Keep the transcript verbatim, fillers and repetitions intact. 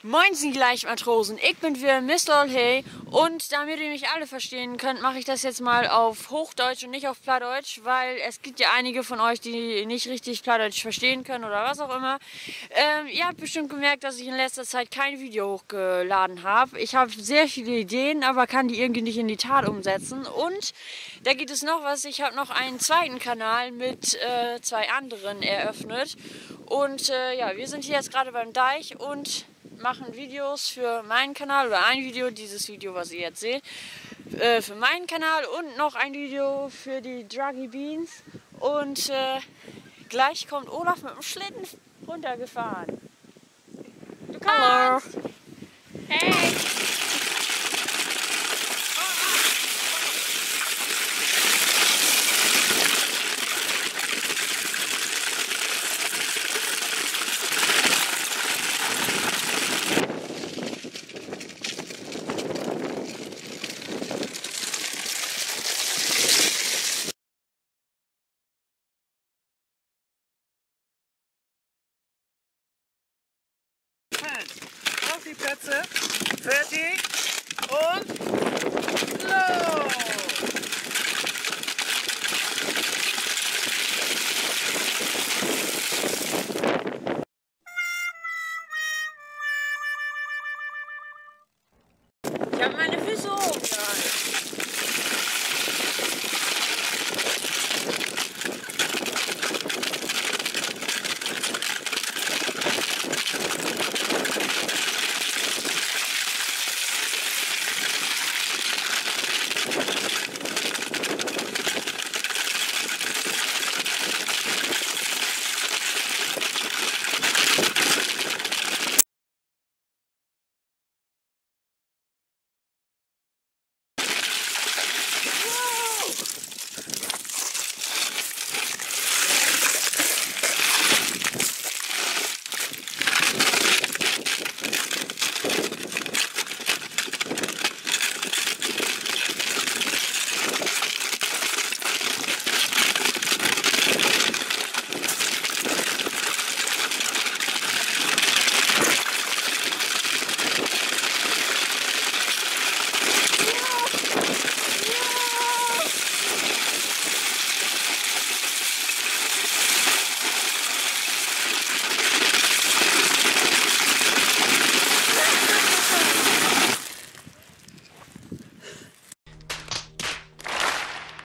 Moin, ihr Leichtmatrosen, ich bin wieder Mister Hey. Und damit ihr mich alle verstehen könnt, mache ich das jetzt mal auf Hochdeutsch und nicht auf Plattdeutsch, weil es gibt ja einige von euch, die nicht richtig Plattdeutsch verstehen können oder was auch immer. Ähm, ihr habt bestimmt gemerkt, dass ich in letzter Zeit kein Video hochgeladen habe. Ich habe sehr viele Ideen, aber kann die irgendwie nicht in die Tat umsetzen. Und da gibt es noch was. Ich habe noch einen zweiten Kanal mit äh, zwei anderen eröffnet. Und äh, ja, wir sind hier jetzt gerade beim Deich und machen Videos für meinen Kanal oder ein Video, dieses Video, was ihr jetzt seht, äh, für meinen Kanal und noch ein Video für die Druggy Beans. Und äh, gleich kommt Olaf mit dem Schlitten runtergefahren. Du kannst. Hey.